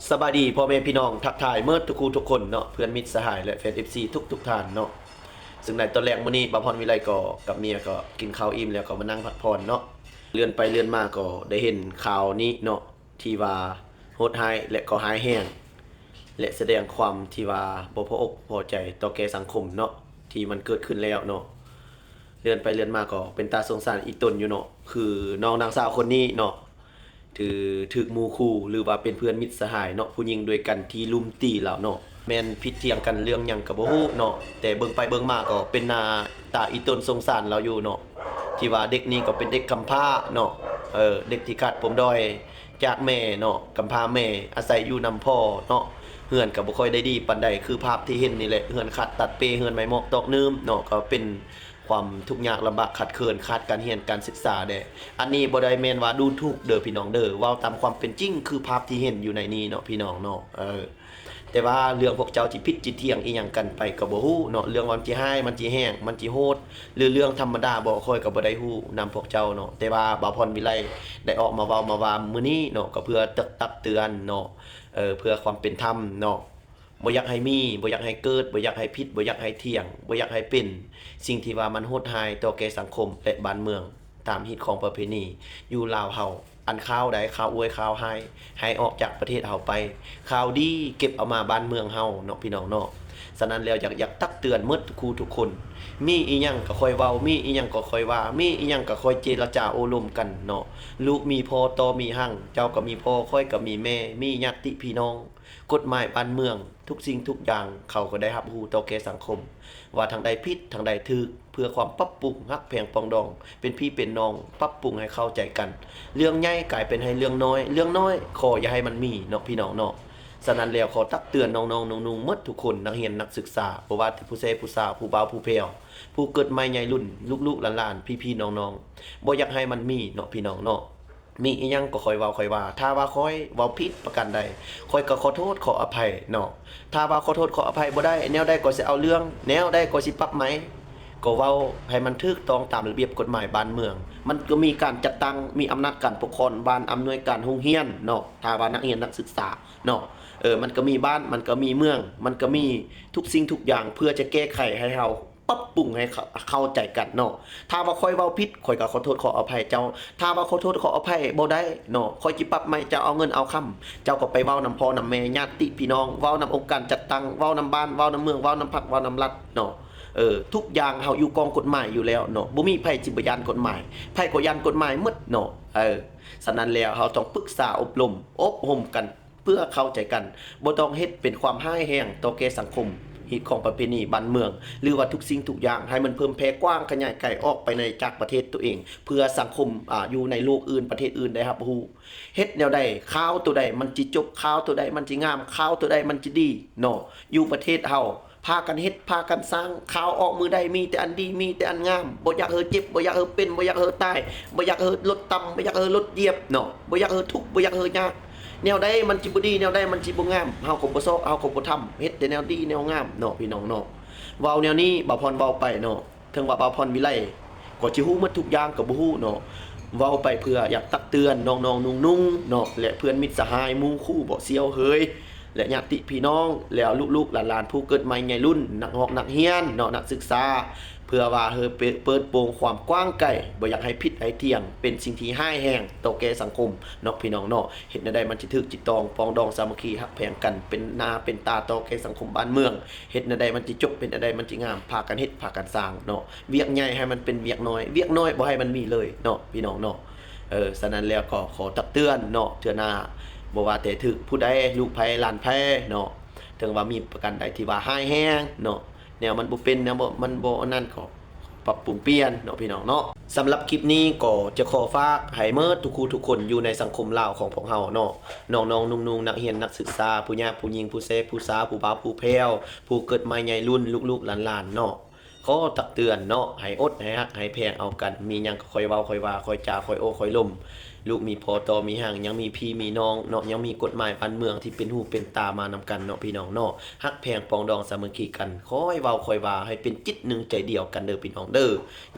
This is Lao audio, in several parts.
ສະບາຍດີພໍ່ແມ່ພີ່ນ້ອງ ທັກທາຍເໝິດທຸກຄູ່ທຸກຄົນເນາະ ເພື່ອນມິດສະຫາຍ ແລະ ແຟນເອັຟຊີທຸກໆທ່ານເນາະ. ເຊິ່ງໃນຕອນແລກມື້ນີ້ ບ່າວພອນວິໄລກໍກັບເມຍກໍກິນເຂົ້າອີ່ມແລ້ວ ກໍມານັ່ງພັກຜ່ອນເນາະ. ເລື່ອນໄປເລື່ອນມາກໍໄດ້ເຫັນຂ່າວນີ້ເນາະ ທີ່ວ່າໂຫດຮ້າຍ ແລະ ກໍຮ້າຍແຮງ ແລະ ສະແດງຄວາມທີ່ວ່າບໍ່ພໍອົກພໍໃຈຕໍ່ແກ່ສັງຄົມເນາະ ທີ່ມັນເກີດຂຶ້ນແລ້ວເນາະ. ເລື່ອນໄປເລື່ອນມາກໍເປັນຕາສົງສານອີ່ຕົນຢູ່ເນາະ ຄືນ້ອງນາງສາວຄົນນີ້ເນາະ ຖື ຖືກໝູ່ຄູ່ ຫຼືວ່າເປັນເພື່ອນມິດສະຫາຍເນາະ ຜູ້ຍິງດ້ວຍກັນທີ່ລຸມຕີລາວເນາະ. ແມ່ນຜິດຖຽງກັນເລື່ອງຫຍັງກໍບໍ່ຮູ້ເນາະ ແຕ່ເບິ່ງໄປເບິ່ງມາກໍເປັນໜ້າຕາອີ່ຕົນສົງສານລາວຢູ່ເນາະ ທີ່ວ່າເດັກນີ້ກໍເປັນເດັກກຳພ້າເນາະ ເອີ ເດັກທີ່ຂາດປົມດ້ອຍຈາກແມ່ເນາະ ກຳພ້າແມ່ ອາໄສຢູ່ນຳພໍ່ເນາະ. ເຮືອນກໍບໍ່ຄ່ອຍໄດ້ດີປານໃດ ຄືພາບທີ່ເຫັນນີ້ແຫຼະ ເຮືອນຂາດຕັດເປ້ ເຮືອນໄມ້ໝອກຕອກໜືມເນາະ ກໍເປັນ ຄວາມທຸກຍາກລຳບາກຂາດເຂີນ ຂາດການຮຽນການສຶກສາແດ່. ອັນນີ້ບໍ່ໄດ້ແມ່ນວ່າດູຖູກເດີພີ່ນ້ອງເດີ ເວົ້າຕາມຄວາມເປັນຈິງ ຄືພາບທີ່ເຫັນຢູ່ໃນນີ້ເນາະ ພີ່ນ້ອງເນາະ ເອີ. ແຕ່ວ່າເລື່ອງພວກເຈົ້າຊິຜິດຊິຖຽງອີ່ຫຍັງກັນໄປກໍບໍ່ຮູ້ເນາະ ເລື່ອງວ່າມັນຊິຮ້າຍ ມັນຊິແຮງ ມັນຊິໂຫດ ຫຼືເລື່ອງທຳມະດາບໍ ຂ້ອຍກໍບໍ່ໄດ້ຮູ້ນຳພວກເຈົ້າເນາະ. ແຕ່ວ່າບ່າວພອນວິໄລໄດ້ອອກມາເວົ້າມາວ່າມື້ນີ້ເນາະ ກໍເພື່ອຕັກເຕືອນເນາະ ເອີ ເພື່ອຄວາມເປັນທຳເນາະ. ບໍ່ຢາກໃຫ້ມີ ບໍ່ຢາກໃຫ້ເກີດ ບໍ່ຢາກໃຫ້ຜິດ ບໍ່ຢາກໃຫ້ຖຽງ ບໍ່ຢາກໃຫ້ເປັນສິ່ງທີ່ວ່າມັນໂຫດຮ້າຍຕໍ່ແກ່ສັງຄົມ ແລະ ບ້ານເມືອງ ຕາມຮີດຄອງປະເພນີຢູ່ລາວເຮົາ. ອັນຄາວໃດ ຄາວອວຍ ຄາວຮ້າຍ ໃຫ້ອອກຈາກປະເທດເຮົາໄປ ຄາວດີເກັບເອົາມາບ້ານເມືອງເຮົາເນາະ ພີ່ນ້ອງເນາະ. ສະນັ້ນແລ້ວ ຢາກ ຢາກຕັກເຕືອນເໝິດທຸກຄູ່ທຸກຄົນ ມີອີ່ຫຍັງກໍຄ່ອຍເວົ້າ ມີອີ່ຫຍັງກໍຄ່ອຍວ່າ ມີອີ່ຫຍັງກໍຄ່ອຍເຈລະຈາໂອ້ລົມກັນເນາະ. ລູກມີພໍ່ຕໍ່ມີຮັ່ງ ເຈົ້າກໍມີພໍ່ ຂ້ອຍກໍມີແມ່ ມີຍາດຕິພີ່ນ້ອງ ກົດໝາຍບ້ານເມືອງ ທຸກສິ່ງທຸກຢ່າງ ເຂົາກໍໄດ້ຮັບຮູ້ຕໍ່ແກ່ສັງຄົມ ວ່າທາງໃດຜິດ ທາງໃດຖືກ ເພື່ອຄວາມປັບປຸງ ຮັກແພງປອງດອງ ເປັນພີ່ເປັນນ້ອງ ປັບປຸງໃຫ້ເຂົ້າໃຈກັນ. ເລື່ອງໃຫຍ່ກາຍເປັນໃຫ້ເລື່ອງນ້ອຍ ເລື່ອງນ້ອຍຂໍຢ່າໃຫ້ມັນມີເນາະ ພີ່ນ້ອງເນາະ. ສະນັ້ນແລ້ວ ຂໍຕັກເຕືອນນ້ອງໆ ນຸ່ງໆ ເໝິດທຸກຄົນ ນັກຮຽນນັກສຶກສາ ບໍ່ວ່າແຕ່ຜູ້ແຊຜູ້ສາວ ຜູ້ບ່າວຜູ້ແພ້ວ ຜູ້ເກີດໃໝ່ໃຫຍ່ລຸ້ນ ລູກໆຫຼານໆ ພີ່ໆນ້ອງໆ ບໍ່ຢາກໃຫ້ມັນມີເນາະ ພີ່ນ້ອງເນາະ. ມີອີ່ຫຍັງກໍຄ່ອຍເວົ້າຄ່ອຍວ່າ ຖ້າວ່າຂ້ອຍເວົ້າຜິດປະການໃດ ຂ້ອຍກໍຂໍໂທດຂໍອະໄພເນາະ. ຖ້າວ່າຂໍໂທດຂໍອະໄພບໍ່ໄດ້ ແນວໃດກໍຊິເອົາເລື່ອງ ແນວໃດກໍຊິປັບໃໝ ກໍເວົ້າໃຫ້ມັນຖືກຕ້ອງຕາມລະບຽບກົດໝາຍບ້ານເມືອງ. ມັນກໍມີການຈັດຕັ້ງ ມີອຳນາດການປົກຄອງບ້ານ ອຳນວຍການໂຮງຮຽນເນາະ ຖ້າວ່ານັກຮຽນນັກສຶກສາເນາະ ເອີ ມັນກໍມີບ້ານ ມັນກໍມີເມືອງ ມັນກໍມີທຸກສິ່ງທຸກຢ່າງ ເພື່ອຈະແກ້ໄຂໃຫ້ເຮົາ ປັບປຸງໃຫ້ເຂົ້າ ເຂົ້າໃຈກັນເນາະ. ຖ້າວ່າຂ້ອຍເວົ້າຜິດ ຂ້ອຍກໍຂໍໂທດຂໍອະໄພເຈົ້າ. ຖ້າວ່າຂໍໂທດຂໍອະໄພບໍ່ໄດ້ເນາະ ຂ້ອຍຊິປັບໃໝ ເຈົ້າເອົາເງິນເອົາຄຳ ເຈົ້າກໍໄປເວົ້ານຳພໍ່ນຳແມ່ ຍາດຕິພີ່ນ້ອງ ເວົ້ານຳອົງການຈັດຕັ້ງ ເວົ້ານຳບ້ານ ເວົ້ານຳເມືອງ ເວົ້ານຳພັກ ເວົ້ານຳລັດເນາະ. ເອີ ທຸກຢ່າງເຮົາຢູ່ກອງກົດໝາຍຢູ່ແລ້ວເນາະ ບໍ່ມີໃຜຊິບໍ່ຢ້ານກົດໝາຍ ໃຜກໍຢ້ານກົດໝາຍໝົດເນາະ. ເອີ ສະນັ້ນແລ້ວ ເຮົາຕ້ອງປຶກສາອົບຮົມ ອົບຮົມກັນ ເພື່ອເຂົ້າໃຈກັນ ບໍ່ຕ້ອງເຮັດເປັນຄວາມຮ້າຍແຮງຕໍ່ແກ່ສັງຄົມ ຮີດຄອງປະເພນີບ້ານເມືອງ ຫຼືວ່າທຸກສິ່ງທຸກຢ່າງ ໃຫ້ມັນເພີ່ມແຜ່ກວ້າງຂະຫຍາຍໄກອອກໄປໃນຈາກປະເທດຕົວເອງ ເພື່ອສັງຄົມ ອາ ຢູ່ໃນໂລກອື່ນ ປະເທດອື່ນໄດ້ຮັບຮູ້. ເຮັດແນວໃດ ຂ່າວໂຕໃດມັນຊິຈົບ ຂ່າວໂຕໃດມັນຊິງາມ ຂ່າວໂຕໃດມັນຊິດີເນາະ ຢູ່ປະເທດເຮົາ ພາກັນເຮັດ ພາກັນສ້າງ. ຂ່າວອອກມື້ໃດມີແຕ່ອັນດີ ມີແຕ່ອັນງາມ ບໍ່ຢາກໃຫ້ເຈັບ ບໍ່ຢາກໃຫ້ເປັນ ບໍ່ຢາກໃຫ້ຕາຍ ບໍ່ຢາກໃຫ້ລົດຕຳ ບໍ່ຢາກໃຫ້ລົດຢຽບເນາະ ບໍ່ຢາກໃຫ້ທຸກ ບໍ່ຢາກໃຫ້ຍາກ. ແນວໃດມັນຊິບໍ່ດີ ແນວໃດມັນຊິບໍ່ງາມ ເຮົາກໍບໍ່ຊອກ ເຮົາກໍບໍ່ທຳ ເຮັດແຕ່ແນວດີແນວງາມເນາະ ພີ່ນ້ອງເນາະ. ເວົ້າແນວນີ້ ບ່າວພອນເວົ້າໄປເນາະ ເຖິງວ່າບ່າວພອນວິໄລກໍຊິຮູ້ໝົດທຸກຢ່າງກໍບໍ່ຮູ້ເນາະ. ເວົ້າໄປເພື່ອຢາກຕັກເຕືອນນ້ອງໆ ນຸ່ງໆເນາະ ແລະ ເພື່ອນມິດສະຫາຍ ໝູ່ຄູ່ເບາະສ່ຽວເຮີຍ ແລະ ຍາດຕິພີ່ນ້ອງ ແລ້ວລູກໆຫຼານໆ ຜູ້ເກີດໃໝ່ໃຫຍ່ລຸ້ນ ນັກຮອກນັກຮຽນເນາະ ນັກສຶກສາ ເພື່ອວ່າເຮີເປີດ ເປີດໂປງຄວາມກວ້າງໄກ ບໍ່ຢາກໃຫ້ຜິດໃຫ້ຖຽງ ເປັນສິ່ງທີ່ຮ້າຍແຮງຕໍ່ແກ່ສັງຄົມເນາະ ພີ່ນ້ອງເນາະ. ເຮັດແນວໃດມັນຊິຖືກຈິດຕອງ ປອງດອງສາມັກຄີ ຮັກແພງກັນ ເປັນໜ້າເປັນຕາຕໍ່ແກ່ສັງຄົມບ້ານເມືອງ. ເຮັດແນວໃດມັນຊິຈົບ ເຮັດແນວໃດມັນຊິງາມ ພາກັນເຮັດ ພາກັນສ້າງເນາະ. ວຽກໃຫຍ່ໃຫ້ມັນເປັນວຽກນ້ອຍ ວຽກນ້ອຍບໍ່ໃຫ້ມັນມີເລີຍເນາະ ພີ່ນ້ອງເນາະ. ເອີ ສະນັ້ນແລ້ວກໍຂໍຕັກເຕືອນເນາະ ເທື່ອໜ້າ ບໍ່ວ່າແຕ່ຖືກຜູ້ໃດ ລູກໃຜຫຼານໃຜເນາະ ເຖິງວ່າມີປະການໃດທີ່ວ່າຮ້າຍແຮງເນາະ ແນວມັນບໍ່ເປັນ ແນວບໍ່ ມັນບໍ່ອັນນັ້ນ ກໍປັບປຸງປ່ຽນເນາະ ພີ່ນ້ອງເນາະ. ສຳລັບຄລິບນີ້ກໍຈະຂໍຝາກໃຫ້ເໝິດທຸກຄູ່ທຸກຄົນຢູ່ໃນສັງຄົມລາວຂອງພວກເຮົາເນາະ ນ້ອງໆ ນຸ່ງໆ ນັກຮຽນນັກສຶກສາ ຜູ້ຍາກຜູ້ຍິງ ຜູ້ແຊຜູ້ສາວ ຜູ້ບ່າວຜູ້ແພ້ວ ຜູ້ເກີດໃໝ່ໃຫຍ່ລຸ້ນ ລູກໆຫຼານໆເນາະ ຂໍຕັກເຕືອນເນາະ ໃຫ້ອົດໃຫ້ຮັກໃຫ້ແພງເອົາກັນ ມີຫຍັງກໍຄ່ອຍເວົ້າຄ່ອຍວ່າ ຄ່ອຍຈາຄ່ອຍໂອ້ຄ່ອຍລົມ ລູກມີພໍ່ຕໍ່ມີຮ່າງ ຍັງມີພີ່ມີນ້ອງເນາະ ຍັງມີກົດໝາຍບ້ານເມືອງທີ່ເປັນຫູເປັນຕາມານຳກັນເນາະ ພີ່ນ້ອງເນາະ. ຮັກແພງປອງດອງສາມັກຄີກັນ ຄ່ອຍເວົ້າຄ່ອຍວ່າ ໃຫ້ເປັນຈິດໜຶ່ງໃຈດຽວກັນເດີ ພີ່ນ້ອງເດີ.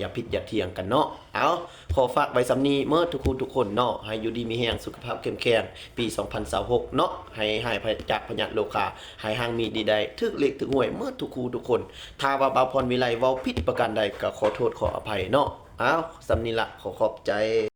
ຢ່າຜິດຢ່າຖຽງກັນເນາະ. ເອົາ ຂໍຝາກໄວ້ສ່ຳນີ້ເໝິດທຸກຄູ່ທຸກຄົນເນາະ ໃຫ້ຢູ່ດີມີແຮງ ສຸຂະພາບເຂັ້ມແຂງ ປີສອງພັນຊາວຫົກເນາະ ໃຫ້ຫາຍຈາກພະຍາດໂລຄາ ໃຫ້ຮັ່ງມີດີໄດ້ ຖືກເລກຖືກຫວຍເໝິດທຸກຄູ່ທຸກຄົນ. ຖ້າວ່າບ່າວພອນວິໄລເວົ້າຜິດປະການໃດ ກໍຂໍໂທດຂໍອະໄພເນາະ. ເອົາ ສ່ຳນີ້ລະ ຂໍຂອບໃຈ.